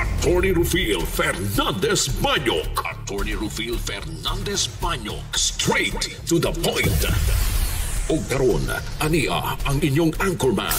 Attorney Rufil Fernandez Banyok. Attorney Rufil Fernandez Banyok. Straight to the point. Og karon, ania ang inyong anchorman.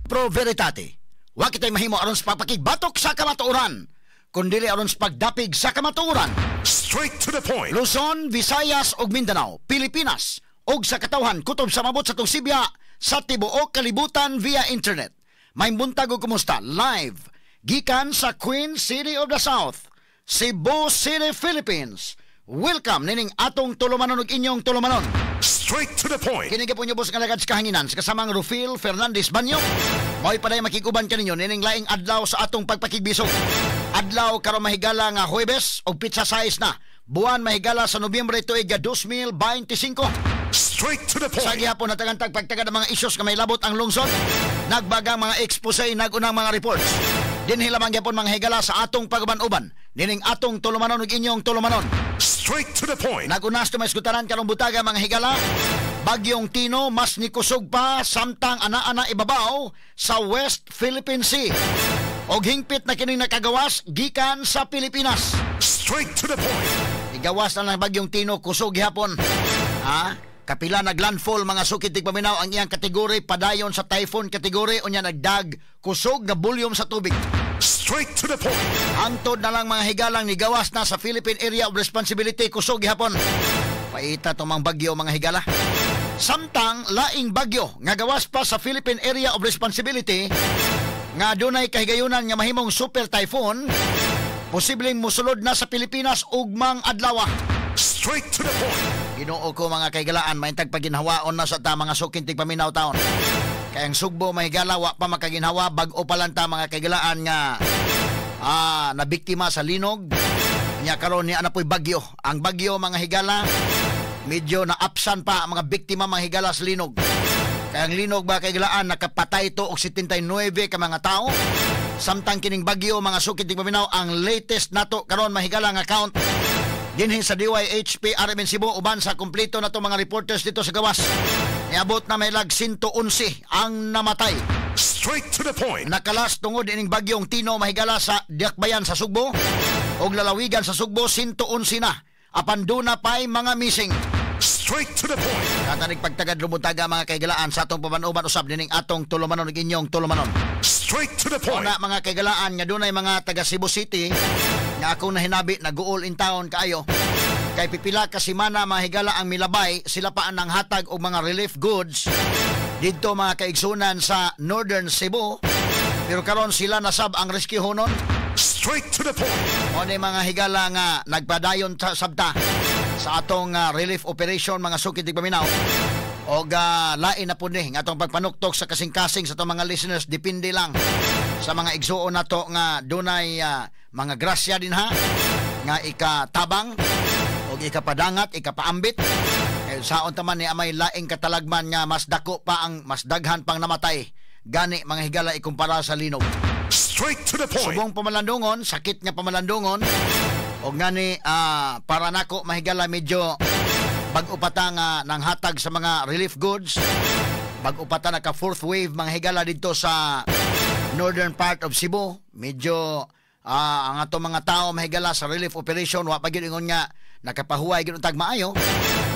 Pro Veritate. Wa kitay mahimo aron sa pagpakigbatok sa kamatuoran, kundili aron sa pagdapig sa kamatuoran. Straight to the point. Luzon, Visayas ug Mindanao, Pilipinas ug sa katawhan kutob sa mabot sa Sibya sa tibuok kalibutan via internet. May buntag ug kumusta live gikan sa Queen City of the South, Cebu City, Philippines. Welcome nining atong tulumanon ug inyong tulumanon. Straight to the point. Kini po niyo boss nga lagad sa kahanginan sa kasamang Rufil Fernandez Banyo. Mao'y paday makiguban kaninyo nining laing adlaw sa atong pagpakigbisog. Adlaw karon, mahigala, nga Huwebes og petsa 6 na. Buwan, mahigala, sa Nobyembre tuig 2025. Straight to the Sa point. gihapon natagan tag pagtagad ang mga isyos nga may labot ang lungsod. Nagbagang mga expose, nagunang mga reports. Dinhi lamang gyapon, mga higala, sa atong pag-uban-uban. Nining atong tulumanon ug inyong tulumanon. Straight to the point. Nagunas to may iskutaran karong butaga, mga higala. Bagyong Tino mas nikusog pa samtang ana-ana ibabaw sa West Philippine Sea. Og hingpit na kining nakagawas gikan sa Pilipinas. Straight to the point. Igawas na lang bagyong Tino, kusog gihapon. Ha? Kapila naglandfall, mga sukit tigpaminaw, ang iyang kategory padayon sa typhoon category, unya nagdag kusog nga volume sa tubig. Straight to the point. Hangtod na lang, mga higalang, nigawas na sa Philippine Area of Responsibility, kusog gihapon. Paita tumang bagyo, mga higala. Samtang laing bagyo nga gawas pa sa Philippine Area of Responsibility nga dunay kahigayunan nga mahimong super typhoon, posibleng musulod na sa Pilipinas ugmang adlaw. Straight to the point. Ginoo ko, mga kaigalaan, maintag paginhawaon na sa ta, mga suking tigpaminaw taon. Kay ang Sugbo, mahigala, wa pa makaginhawa, bag-o pa lang ta, mga kaigalaan, nga nabiktima sa linog. Nya karon ni ana po'y bagyo. Ang bagyo, mga higala, medyo naapsan pa ang mga biktima, mga higala, sa linog. Kay ang linog ba, kaigalaan, nakapatay to og 79 ka mga tao. Samtang kining bagyo, mga sukit tigpaminaw, ang latest nato karon, mahigala, nga count dinhi sa DYHP RMN Cebu uban sa kumpleto na to mga reporters dito sa gawas, niabot na may lag 111 ang namatay. Straight to the point. Nakalas tungod ining bagyong Tino, mahigala, sa Diakbayan sa Sugbo og lalawigan sa Sugbo, 111 na. Apan duna pa'y mga missing. Straight to the point. Katanig pagtagad lumutaga, mga kaigalaan, sa atong paban-uban usab nining atong tulumanon ug inyong tulumanon. Straight to the point. Una, mga kaigalaan, nga dunay mga taga Cebu City nga akong nahinabi naguol in town kaayo. Kay pipila ka semana, mga higala, ang milabay, sila pa ang nanghatag og mga relief goods didto, mga kaigsunan, sa Northern Cebu. Pero karon sila nasab ang rescue honon. Straight to the point. Mo ni, mga higala, nga nagpadayon ta sabta sa atong relief operation, mga sukit tigpaminaw. Og lain na pud ni nga atong pagpanuktok sa kasing-kasing sa atong mga listeners, depende lang sa mga igsuon nato nga dunay mga grasya din ha nga ikatabang og ikapadangat, ikapaambit. Kay saon ta man ni amay laing katalagman nga mas dako pa ang mas daghan pang namatay gani, mga higala, ikumpara sa linog. Straight to the point. Subong pamalandungon, sakit nga pamalandungon. Og ngani para nako, mahigala, medyo bag-o pa ta nga nanghatag sa mga relief goods. Bag-o pa ta naka fourth wave, mga higala, didto sa northern part of Cebu. Medyo ang ato mga tao, mahigala, sa relief operation wa pa gyud ingon nga nakapahuway gyud tag maayo.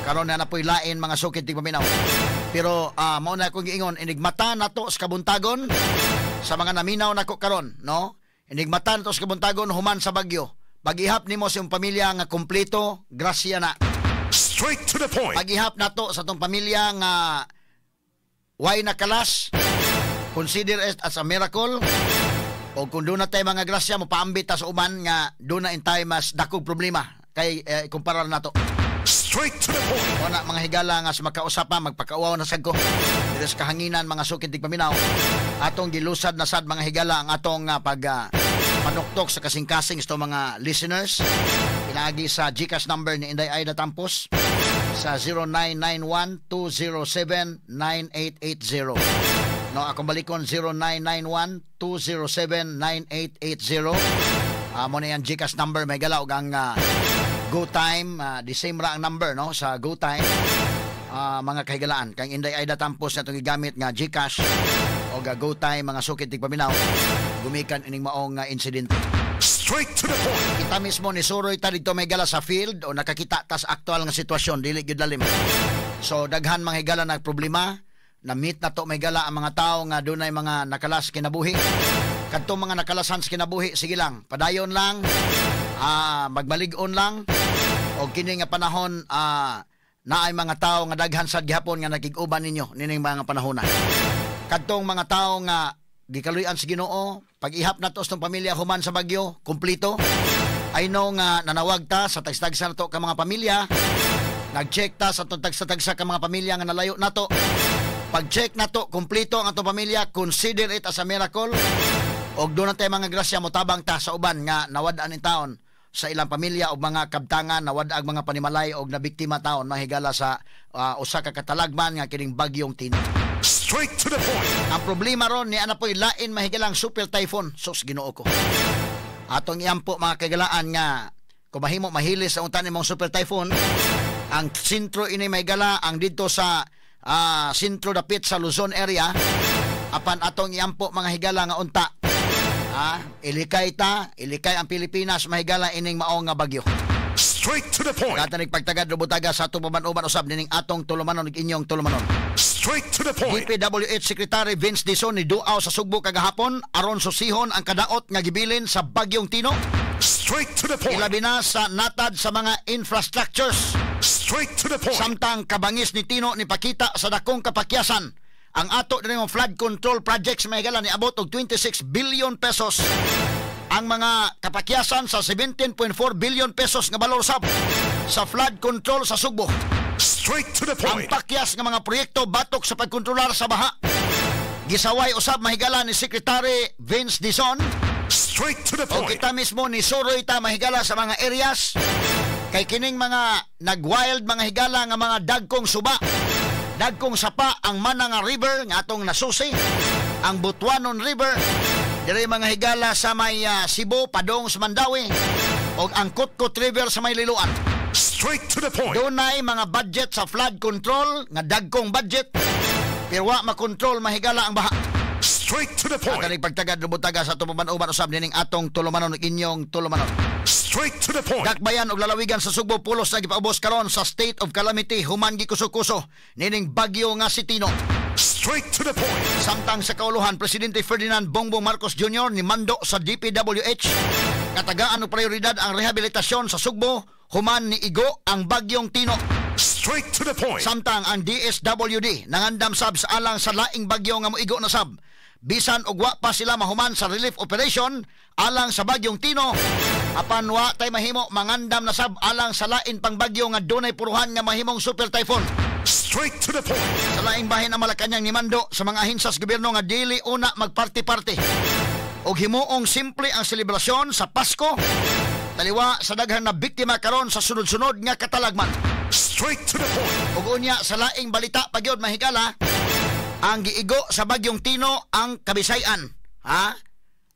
Karon na napoy lain, mga sukit tigpaminaw. Pero mao na akong giingon, inigmata nato sa kabuntagon sa mga naminaw nako karon, no? Inigmata nato sa kabuntagon human sa bagyo. Pag-ihap nimo sa imong pamilya nga kumpleto, grasya na. Straight to the point. Pag-ihap nato sa atong pamilya nga way nakalas, consider it as a miracle. O kung doon na tayo mga grasya, mopaambit ta sa uban nga doon na intay mas dakog problema kay kumpara nato. Straight to the point. O na, mga higala, nga sa makausap pa, magpakauaw na sad ko. Dito sa kahanginan, mga sukit paminaw. Atong gilusad na sad, mga higala, ang atong pag panuktok sa kasing-kasing sa mga listeners. Pinaagi sa GCash number ni Inday Aida Tampos sa 0991-207-9880. No, akong balikon, 0991-207-9880. Mo na yan GCash number, may galaw ang Go Time, the same ra ang number, no, sa Go Time. Mga kahigalaan kang Inday Aida Tampos na itong gigamit nga GCash. O go time mga sukit tigpaminaw gumikan ining maong insidente. Straight to the point. Kita mismo ni suroy ta didto may gala sa field o nakakita tas aktual nga sitwasyon dili gyud lalim. So daghan mga higala nag problema, na-meet na to may gala ang mga tao nga dunay mga nakalas kinabuhi. Kadtong mga nakalasan sa kinabuhi, sige lang, padayon lang, magbalig-on lang. O kini nga panahon naay mga tao nga daghan sad gihapon nga nakig-uban ninyo nining mga panahona. Kadtong mga tao nga gikaluy-an sa Ginoo, pag-ihap na to sa pamilya human sa bagyo, kumpleto. I know nga nanawag ta sa tagsa-tagsa nato ka mga pamilya. Nag-check ta sa tagsa-tagsa ka mga pamilya nga nalayo nato. Pag-check nato, kumpleto ang atong pamilya, consider it as a miracle. Og doon na tayo mga grasya motabang ta sa uban nga nawad-an in taon sa ilang pamilya o mga kabtangan, nawad-ag mga panimalay og nabiktima taon mahigala sa usa ka katalagman nga kining bagyong Tino. Straight to the point. Ang problema ron ni ana po'y lain mahigalang super typhoon. Sus, Ginoo ko. Atong iampo mga kagalaan nga kung mahimo mahilis ang untan imong super typhoon, ang sentro ini mahigala ang didto sa sentro dapit sa Luzon area. Apan atong iampo mga higala nga unta. Ilikay ta, ilikay ang Pilipinas mahigala ining maong nga bagyo. Straight to the point. Katanig pagtagad rubutaga sa atong paman-uban usab nining atong tulumanon ug inyong tulumanon. Straight to the point. DPWH Secretary Vince Dizon ni duaw sa Sugbo kagahapon aron susihon ang kadaot nga gibilin sa bagyong Tino. Straight to the point. Ilabi na sa natad sa mga infrastructures. Straight to the point. Samtang kabangis ni Tino ni pakita sa dakong kapakyasan ang ato din ng flood control projects mahigala ni abot og 26 billion pesos. Ang mga kapakyasan sa 17.4 billion pesos nga balor sab sa flood control sa Sugbo. Straight to the Ang point. pakyas nga mga proyekto batok sa pagkontrolar sa baha. Gisaway usab mahigala ni Secretary Vince Dizon. Straight to the O point. kita mismo ni suroy ta mahigala sa mga areas kay kining mga nagwild mga higala nga mga dagkong suba, dagkong sapa ang Mananga River nga atong nasusi, ang Butuanon River diri mga higala sa may Cebu padong sa Mandawi og ang Kutkut River sa may Liloan. Straight to the point. Dunay mga budget sa flood control nga dagkong budget pero wa makontrol mahigala ang baha. Straight to the point. Kani pagtagad rubutaga sa atong paman-uban usab nining atong tulumanon ug inyong tulumanon. Straight to the point. Dakbayan og lalawigan sa Sugbo pulos na gipaubos karon sa state of calamity human gikuso-kuso nining bagyo nga si Tino. Straight to the point. Samtang sa kauluhan, Presidente Ferdinand Bongbong Marcos Jr. ni mando sa DPWH katagaan og prioridad ang rehabilitasyon sa Sugbo human ni igo ang bagyong Tino. Straight to the point. Samtang ang DSWD nangandam sab sa alang sa laing bagyo nga moigo na sab. Bisan og wa pa sila mahuman sa relief operation alang sa bagyong Tino, apan wa tay mahimo mangandam na sab alang sa lain pang bagyo nga dunay puruhan nga mahimong super typhoon. Straight to the point. Sa laing bahin ang Malacañang ni mando sa mga ahensyas gobyerno nga dili una magparty-party og himuong simple ang selebrasyon sa Pasko taliwa sa daghan na biktima karon sa sunod-sunod nga katalagman. Straight to the point. Ug unya sa laing balita pagyud mahigala, ang giigo sa bagyong Tino ang Kabisayan. Ha?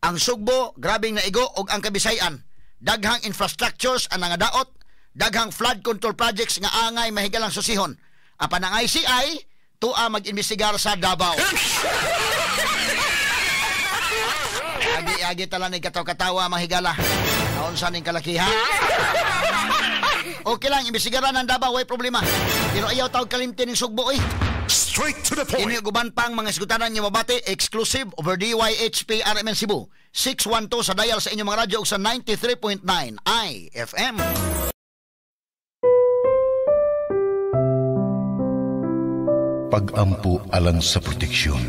Ang Sugbo grabing naigo og ang Kabisayan. Daghang infrastructures ang nangadaot, daghang flood control projects nga angay mahigalang susihon. Apan ang ICI tua mag-imbestigar sa Davao. Agi-agi tala ni kataw-katawa mahigala. Naunsa ning kalakiha? Okay lang, imbestigaran ang Davao, way problema. Pero ayaw tawag kalimti ning Sugbo eh. Straight to the point. Ini guban pang mga isgutanan niyo mabati exclusive over DYHP RMN Cebu 612 sa dial sa inyong mga radyo ug sa 93.9 IFM. Pag-ampo alang sa proteksyon,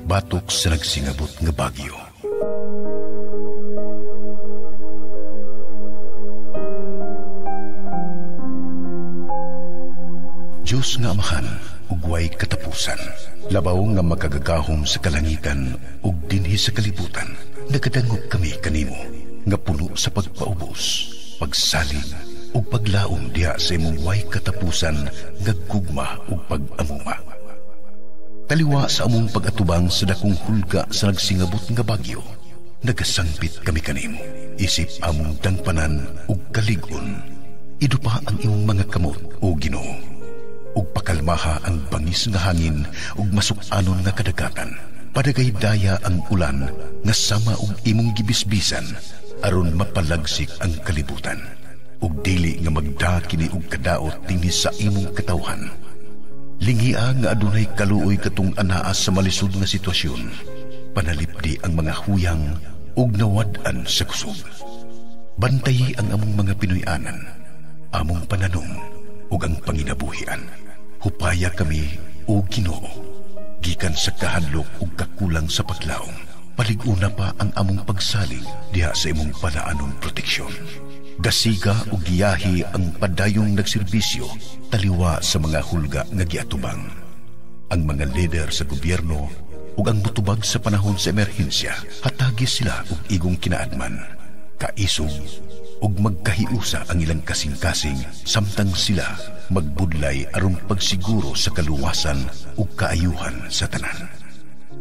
batok sa nagsingabot nga bagyo. Diyos nga Amahan, ugway katapusan, labaw nga makagagahom sa kalangitan ug dinhi sa kalibutan. Nagadangop kami kanimo nga puno sa pagpaubos, pagsalig ug paglaom diha sa imong way katapusan nga gugma ug pag-amuma. Taliwa sa among pag-atubang sa dakong hulga sa nagsingabot nga bagyo, nagasangpit kami kanimo, isip among dangpanan ug kalig-on. Idupa ang imong mga kamot, o Ginoo, ug pakalmaha ang bangis nga hangin ug masuk-anon nga kadagatan. Padagay daya ang ulan nga sama og imong gibisbisan aron mapalagsik ang kalibutan. Ug dili nga magda kini og kadaot dinhi sa imong katawhan. Lingia nga adunay kaluoy katong anaa sa malisod nga sitwasyon. Panalipdi ang mga huyang ug nawad-an sa kusog. Bantayi ang among mga Pinoy-anan, among pananom ug ang panginabuhian. Hupaya kami, o Ginoo, gikan sa kahadlok ug kakulang sa paglaom. Palig-una pa ang among pagsalig diha sa imong palaanong proteksyon. Dasiga ug giyahi ang padayong nagserbisyo taliwa sa mga hulga nga giatubang. Ang mga lider sa gobyerno ug ang mutubag sa panahon sa emerhensya, hatagi sila og igong kinaadman, kaisog ug magkahiusa ang ilang kasing-kasing samtang sila magbudlay aron pagsiguro sa kaluwasan ug kaayuhan sa tanan.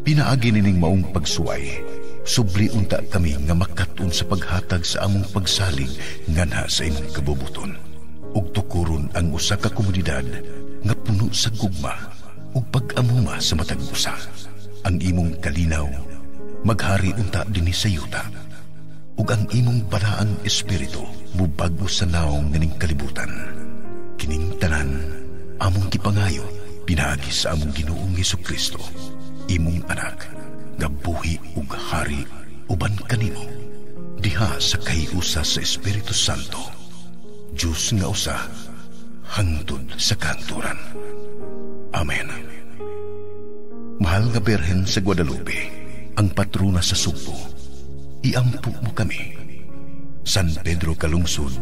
Pinaagi nining maong pagsuway, subli unta kami nga makat-on sa paghatag sa among pagsalig nganha sa imong kabubuton ug tukuron ang usa ka komunidad nga puno sa gugma ug pag-amuma sa matag usa. Ang imong kalinaw maghari unta dinhi sa yuta ug ang imong balaang espiritu mubago sa nawong nining kalibutan. Kining tanan among gipangayo pinaagi sa among Ginoong Hesukristo, imong anak, nga buhi ug hari uban kanimo diha sa kahiusa sa Espiritu Santo, Dios nga usa, hangtod sa kahangturan. Amen. Mahal nga Birhen sa Guadalupe, ang patrona sa Sugbo, iampo mo kami. San Pedro Kalungsod,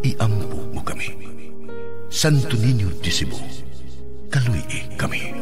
iampo mo kami. Santo Niño de Cebu, kaluy-i kami.